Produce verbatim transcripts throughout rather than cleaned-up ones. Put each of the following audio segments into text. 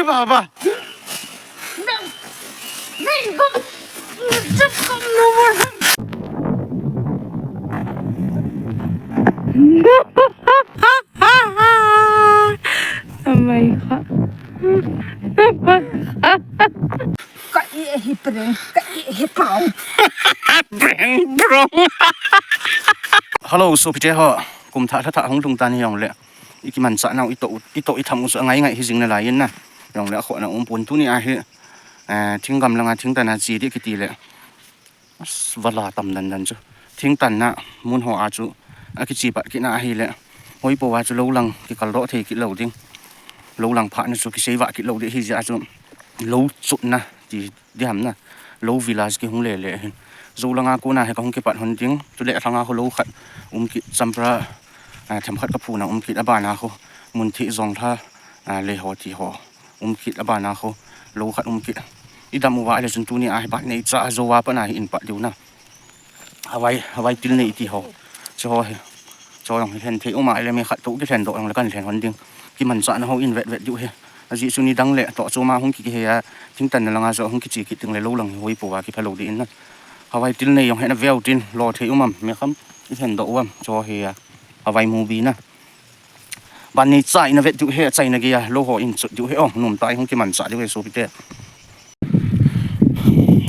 Baba. Oh my God. Ka i hi prank, ka i hi prank. Prank, prank. Hello, sopite ho. Kum thah, thah, thah hung lhung tan hijongle, i kimanchah nau, i toh, i toh i tham u chu angai ngai hi jing nalai in na. Hijongle akhohna um pon, tuni a hi, eh, thinggam langa thingtan a che ding kiti le, as, vala tam dan dan chu. Thingtan na mun ho a chu akiche pat kit na ahile, hoipo a chu lou lang kikal doh thei kit lou ding. Lou lang phat na chu kisei vah kit lou ding ahi jeh a chu, lou chotna ti ding ham na, lou village kihung le le hin. Jou langa kona hi kahung kipat hon ding. Chule alhanga khu lou khat um kit, champra, ah, themkhat kaphuna um kit, abana khu Munthih, Jonglha, ah, lei ho ti ho um kit, abana khu lou khat um kit. I dam uva ahile chun tuni a hi ban neicha a jou a pat na hi in pat diu na. Havai, havai til nei ti ho. Chu ho hi. Chu jong hi lhen thei um a, ile mi khat toh kilhen doh jongle kan lhen hon ding. Kimanchah na ho in vet vet diu hi. Ajeh chu nidang le toh chom a hung ki, kihei a, thingtan na langa chu hung kiche kit ding le lou lang hi hoipo a kipha lou ding in na. Havai til nei jong hi na veu tin, lo thei um am, mi kham i lhen doh u am, chu ho hi a. Havai movie na. Ban neicha in a vet diu hi, achaina gei a, lou ho in chot diu hi, o, nom tai hung kimanchah diu hi, sopite.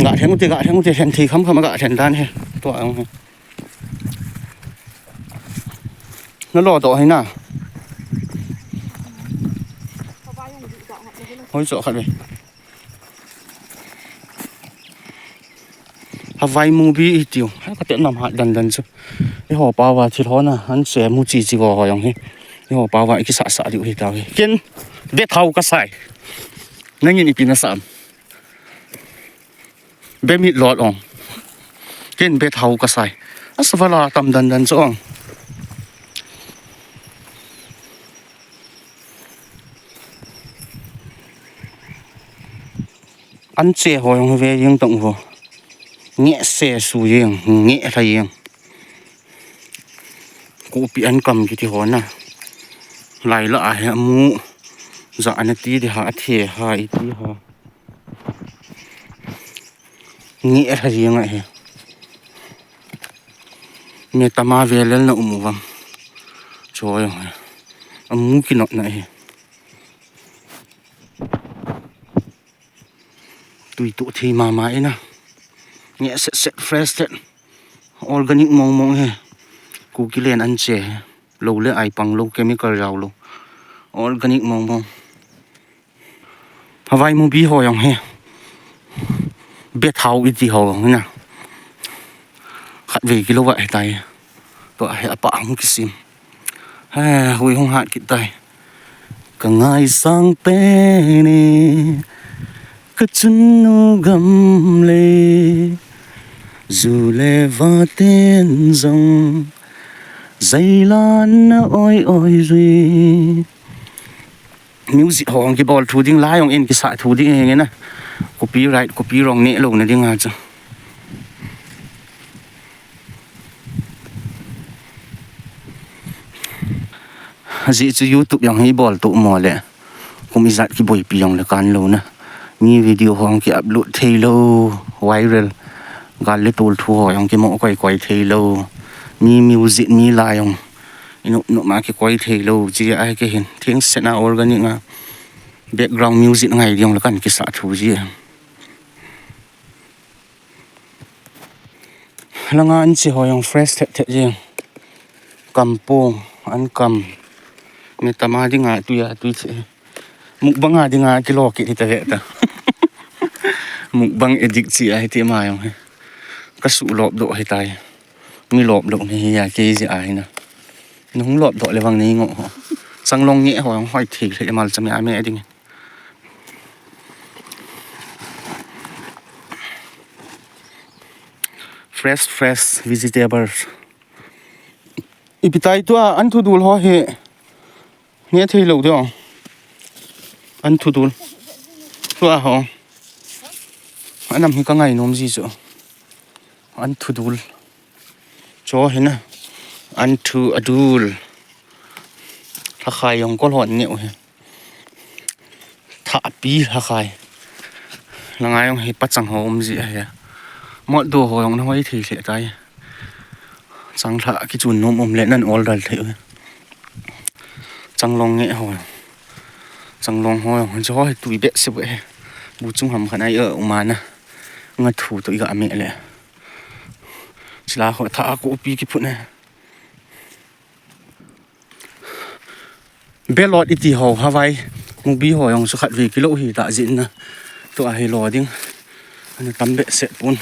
Ga lheng ute, ga lheng ute, lhen thei kham kham a ga lhen dan hi. Tua jong hi. Na lo doh hi na. Hoi cho khat ve. Havai movie i tiu. Ha, ka te nam hat dan dan chu. Eiho pao va thil ho na, an che mu chi chi vo ho jong hi. Eiho pao va i kisah sah diu hi tau hi. Ken, be thau ka sai. Nangin ipi na sa am? Be mit lot ong. Ken be thau ka sai. Asa vala tam dan dan chu ong. An che ho jong ve jeng tong vo. Nge se su jeng, nge lha jeng. Kopi an kam kiti ho na. Lai la a hi amu. Ja ana ti di ha, a the ha, i ti ha. Nge lha jeng a hi. Me tama ve lel na um u vang. Chu jong hi. Amu kinot na hi. Tui toh thei mama e na. Nge set set, fresh set. Organic mong mong hi. Kuki len an che hi. Lou le ai pang lou, chemical jao lou. Organic mong mong. Havai movie ho jong hi. Be thau i ti ho jong hi na. Khat ve kilo va hi tai. Tua hi apa hung kisim. Ha, hui hung hat kit tai. Ka ngaisang pen e, ka chunnu gam le, ju le va ten jong, jailan na oi oi jui. Music ho hung kibol thu ding, la jong in kisah thu ding hi nge na. Copyright, copy wrong ne lou na ding a chu. Ajeh chu YouTube jong hi bol tu mo le. Kum ijat kiboipi jong le kan lou na. Mi video ho hung ki upload thei lou, viral. Gal le tol thu ho jong kimo koi koi thei lou. Mi music, mi la jong. Inu nu ma kikoi thei lou. Chi a hi ke hin. Thing set na organic a. Background music ngai ding le kan kisah thu ji. Langa an che ho jong fresh thet thet jeng. Kam pong, an kam. Me tama dinga tui a tui che. Mukbang a dinga kilo kit hita ve ta. Mukbang addict chi a hiti ma jong hi. Ka su lop doh hitai. Mi lop lou ni hi a ke ji a hi na. Nung lop doh le vang nei ngo ho. Sang long nge ho jong hoi thei le mal cham a me ding. Fresh, fresh vegetables. Ipi tai tua an thudul ho hi. Nge thei lou deu. An thudul. Tua ho. Anam hi ka ngai nom ji chu. An thudul. Cho hi na. An thu adul. Thakhai jong kol hon neu hi. Tha api lha khai. Langa jong hi pachang ho um ji ahi. Mot do ho jong na hoi thei lheh tai. Chang lha kichun nom um le nan order thei u. Changlong nge ho. Changlong ho jong chu ho hi tui behseh e. Bu chung ham khan ai a umana. Nga thu to i ga me le. Chila ho tha a ko pi kiphut ne. Belot iti ho, Hawaii movie ho jong chu khat ve kilo hi ta jin na. Tua hi lo ding. Ana tam behseh pon.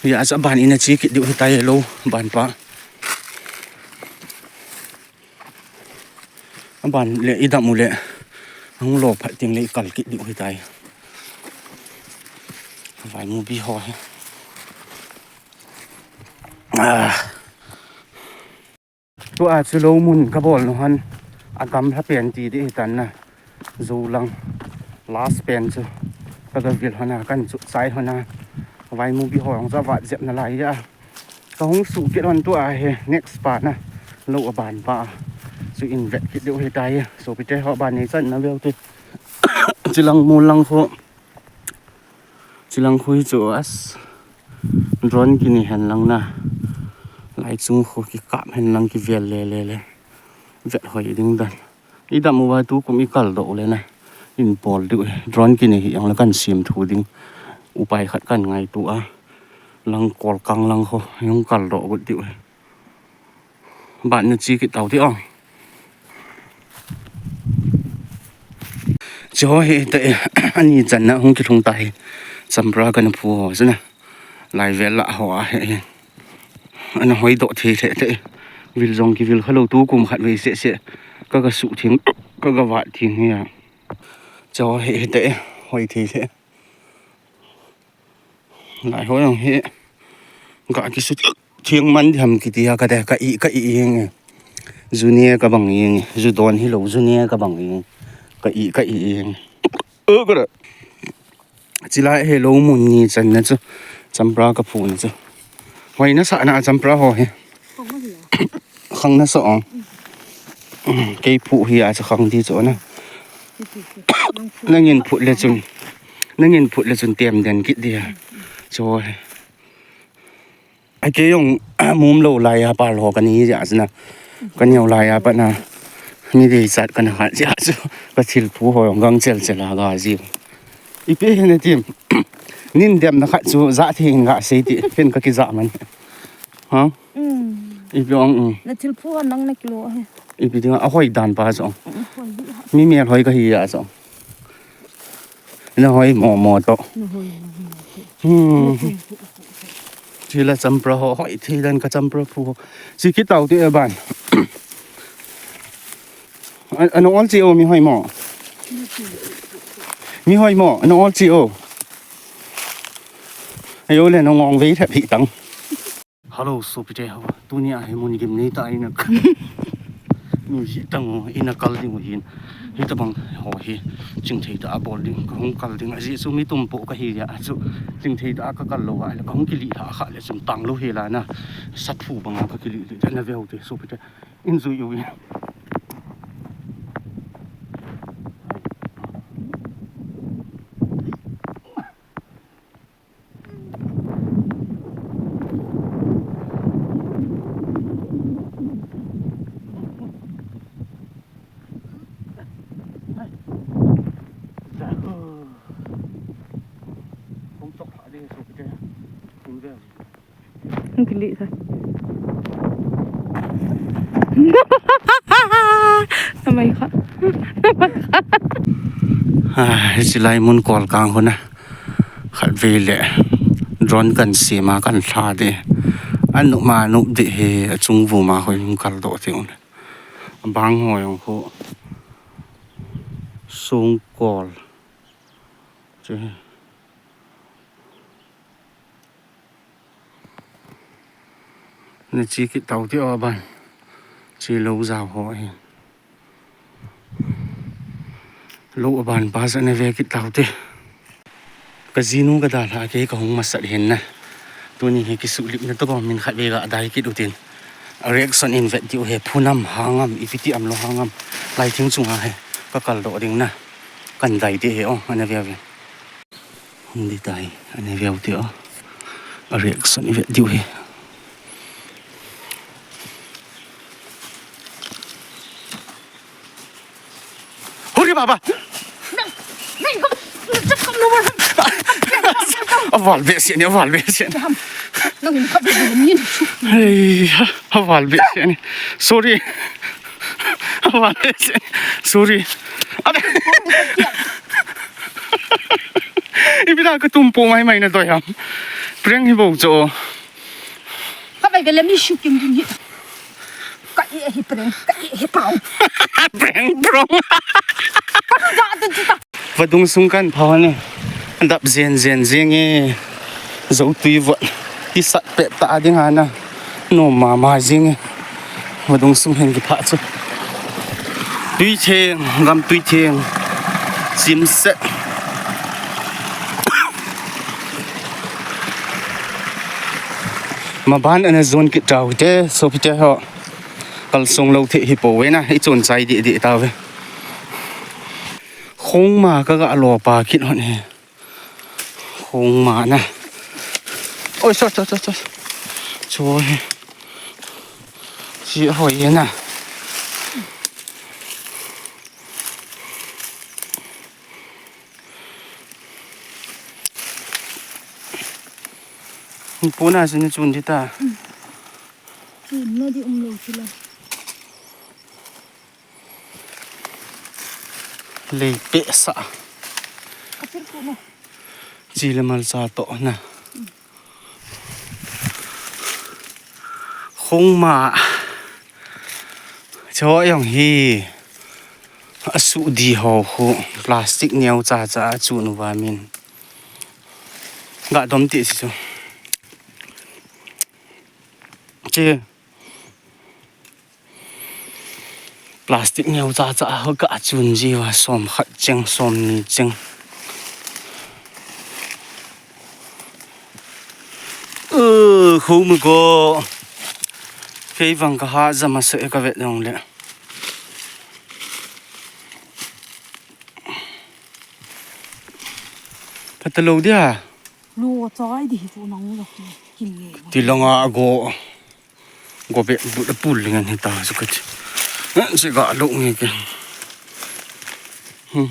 Hia chu aban in a chi kit diu hi tai lo ban pa. Aban le i dam u le. Hung lo phat ting le i kal kit diu hi tai. Hawaii movie ho hi. Ah. Tua chu lo mun ka bol nu han a gamla pen ti di hi tan na. Zo lang last pen chu ka ga vil hona kan chu chai hona. Hawaii movie ho jong chu avat jep na lai a. Ka hung su kit hon tua hi next pa na. Lo aban pa. Chu in vet kit diu hi tai. Sopite ho ban nei chan na veu te. Chilang mol lang kho. Chilang khu hi chu as drone kini hen lang na. Lai chung khu kikap hen lang kivel le le le. Vet hoi ding dan. I dam uva tukum i kal doh le na. In bol diu. Drone kini hi ang le kan sim thu ding. Upai khat kan ngaitu a. Lang kol kang lang khu. Yung kal doh gut diu. Ban na chi kit tau ti ong. Chu ho hi te ani chan na hung kilhung ta hi. Champra kana phu ho chu na. Lai vel la ho a he hi. Ana hoi doh thei thei te. Vil jong kivil kha lo tukum khat vei se se. Ka ga su thing, ka ga vat thing hi a. Chu ho hi te hoi thei thei. Lai ho jong hi. Ga kisu thing man di ham kiti a ka te ka i, ka i ing e. Ju ne ka bang ing e. Ju don hi lo, ju ne ka bang ing e. Ka i, ka i ing e. Ơ, ka da. Chilai hi lo mun ni chan na chu. Champra ka phu na chu. Hoi na sa na champra ho hi. Khang na sa ong. Kei phu hi a chu khang di chu na. Nangin phut le chun. Nangin phut le chun tem den kit di a. Chu ho hi. A kei jong mum lo lai a pal ho ka ni ja chu na. Ka neo lai a pat na. Mi dei chat ka na khat ja chu. Ka thil phu ho jong gang chel chel a ga ji. Ipi hi na tim. Nin dem na khat chu ja thei in ga sei ti. Phin ka ki ja man. Ha? Mm. Ipi ong, mm. Na thil phu ho nang na kilo he. Ipi ding a hoi dan pa chu. Mm, hoi di ha. Mi mel hoi ka hi ja chu. Na hoi mo mo to. Na hoi mo mo to. Hmm. Chila champra ho, hoi thei dan ka champra phu ho. Chi kit tau ti e ban. A, a nong ol chi o mi hoi mo. Mi hoi mo, a nong ol chi o. Ayo le nong ong vei thep hi tang. Hello, sopite ho. Tuni a hi mun gim nei ta ina. Mun hi tang o, ina kal ding u hin. Hitabang ho hi. Chingthei ta a bol ding, ka hung kal ding. A ji chu mi tum po ka hi ja chu. Chingthei ta a ka kal lo a, ka hung kili tha kha le chun tang lo hi la na. Sa phu bang a ka kili li na veu te sopite. In zui u. Hung kili sa. Amai kha. Ah, hichi lai mun kol kang hona. Khat vei le drone kan sima kan thla de. Anu ma nu de he achung vu ma hoi hung kal do te un. Bang hoi hung ho. Sung kol. Che. Na chi kit tau ti o ban. Chi lo zau ho hi. Lo ban pa sa na ve kit tau ti. Ka jinu ka dalha kei ka hung masat hin na. Tuni hi kisuhlip na to min khat ve ga dai kit utin. A reaction in vet diu he phunam hangam ipi ti am lo hangam. Lai thing chunga he ka kal do ding na. Kan dai te he o, ana veu ve. Hung di tai, ana veu te o. A reaction i ve diu he. Hori baba. Aval be se ni, aval be se ni. Hey, aval be se ni. Sorry. Aval be se ni. Sorry. Abe. Ipi da ka tum po mai mai na doi ham. Prank hi bou cho. Ka vai vele mi shu kim ding hi. Ka e hi prank, ka e hi pau. Prank, prank. Ka tu ja tu ta. Vadung sung kan phau ni. Dap zen zen zen e. Zo tui vot. Ti sat pet ta ding hana. No mama zen e. Vadung sung hin ki pha chu. Tui theng, gam tui theng. Sim set. Maban ana zon kit tau te, sopite ho. Kalsong lou thei hi po ve na, i chon chai di di tau ve. Khongma ka ga lo pa kit hon he. Khongma na. Oi, so, so, so, so. Cho he. Chi hoi he na. Puna sini chun di ta. Chun na di um lo sila. Lei pe sa. Kapir ko na. Chi le mal sa to na. Khongma. Cho yong hi. A su di ho khu. Plastic neo cha cha a chu nu va min. Ga dom ti si chu. Che. Plastic neo cha cha ho ka chun ji va som khat cheng som ni cheng. Ơ, khou mu ko. Kei vang ka ha za ma se ka vet dong le. Ka ta lo dia. Lo chai di hi chu nang lo. Kin nge. Ti langa go. Go be bu da pul ngan hi ta chu ka chi. Chi ga lo nge ke. Hmm.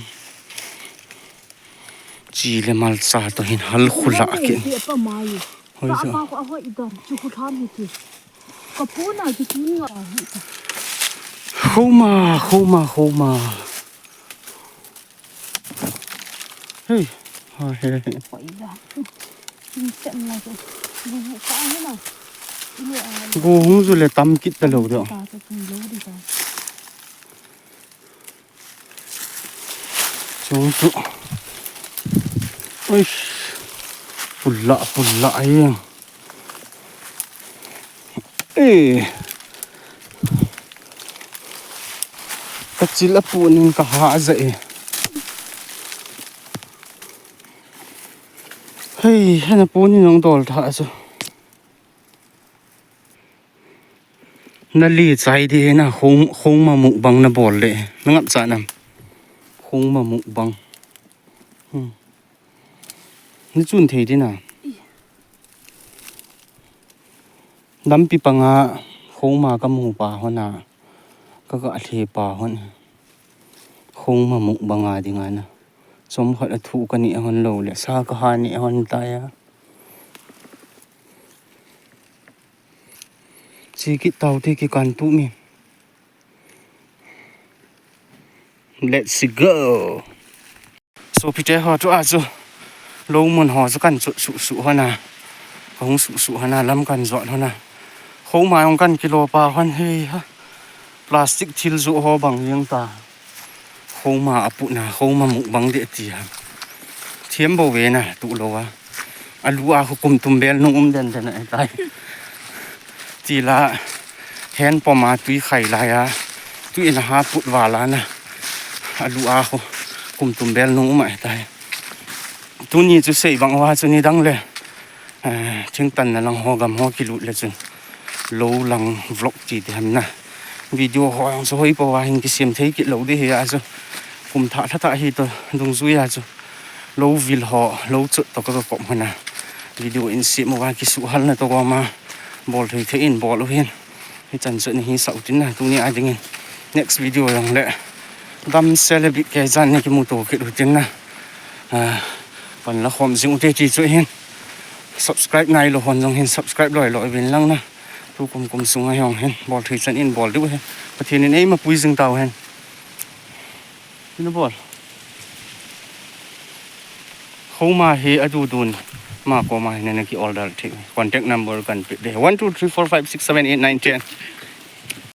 Chi le mal cha to hin hal khula ke. Ti pa mai. Hoi sa. Pa ko hoi i dam chu khu tham hi ti. Ka pu na chu chu ni a hi ta. Khoma, khoma, khoma. Hey, ha he. Hoi da. Ni chan la chu. Bu bu ka ni na. Go hung zu le tam kit ta lo do. Ta chu lo di ta. Chung chu. Ui. Pulla, pulla ai. Eh. Ka chil a pu nin ka ha za e. Hei, hena pu nin nong dol tha chu. Na li chai di na khong, khongma mukbang na bol le. Na ngap cha nam. Khongma mukbang. Hmm. Ni chun thei di na. Lampi panga khongma ka mu pa hon a. Ka ka le pa hon. Khongma mukbang a ding a na. Som khat a thu ka ni hon lo le. Sa ka ha ni hon ta ya. Chi kit tau te ki kan tu mi. Let's go. So pite ho chu a chu. Lo mun ho chu kan chu su su hon a. Ka hung su su hon a lam kan jot hon a. Khoma jong kan kilo pa hon he ha. Plastic thil ju ho bang jeng ta. Khoma a pu na, khoma mukbang de ti ha. Thiam bo ve na, tu lo a. A lu a khu kum tum bel nung um den den a tai. Ti la, hen pom a tui khai lai a. Tui in a ha put va la na. A lu a khu kum tum bel nung um a tai. Tuni chu sei bang wa chu ni dang le. Eh, thingtan na lang ho gam ho kilut le chun. Lo lang vlog ti ti ham na. Video ho ang chu hoi po wa hin kisem thei kit lo di he a chu. Kum thah lha thah hi toh dungjuia chu lou vil ho, lou chot toh ka kop hon a, video in sem uva kisuhhalna toh goma bol thei thei in bol u hin. Hichan chu ni hi sau tin na, tuni a dingin next video jong le damsel a bit kei jan ni kimuto kit u tin na. Ah, pan la khom jing u te ti chu hin. Subscribe nailou hon jong hin subscribe loi loi uvin lang na. Tukum kum sunga jong hin bol thei chan in bol diu hin. Pathen in eima pui jing tau hen. Ina bol. Khoma hi adu dun. Ma koma hi nana ki order thei. Contact number kan pe de. One, two, three, four, five, six, seven, eight, nine, ten.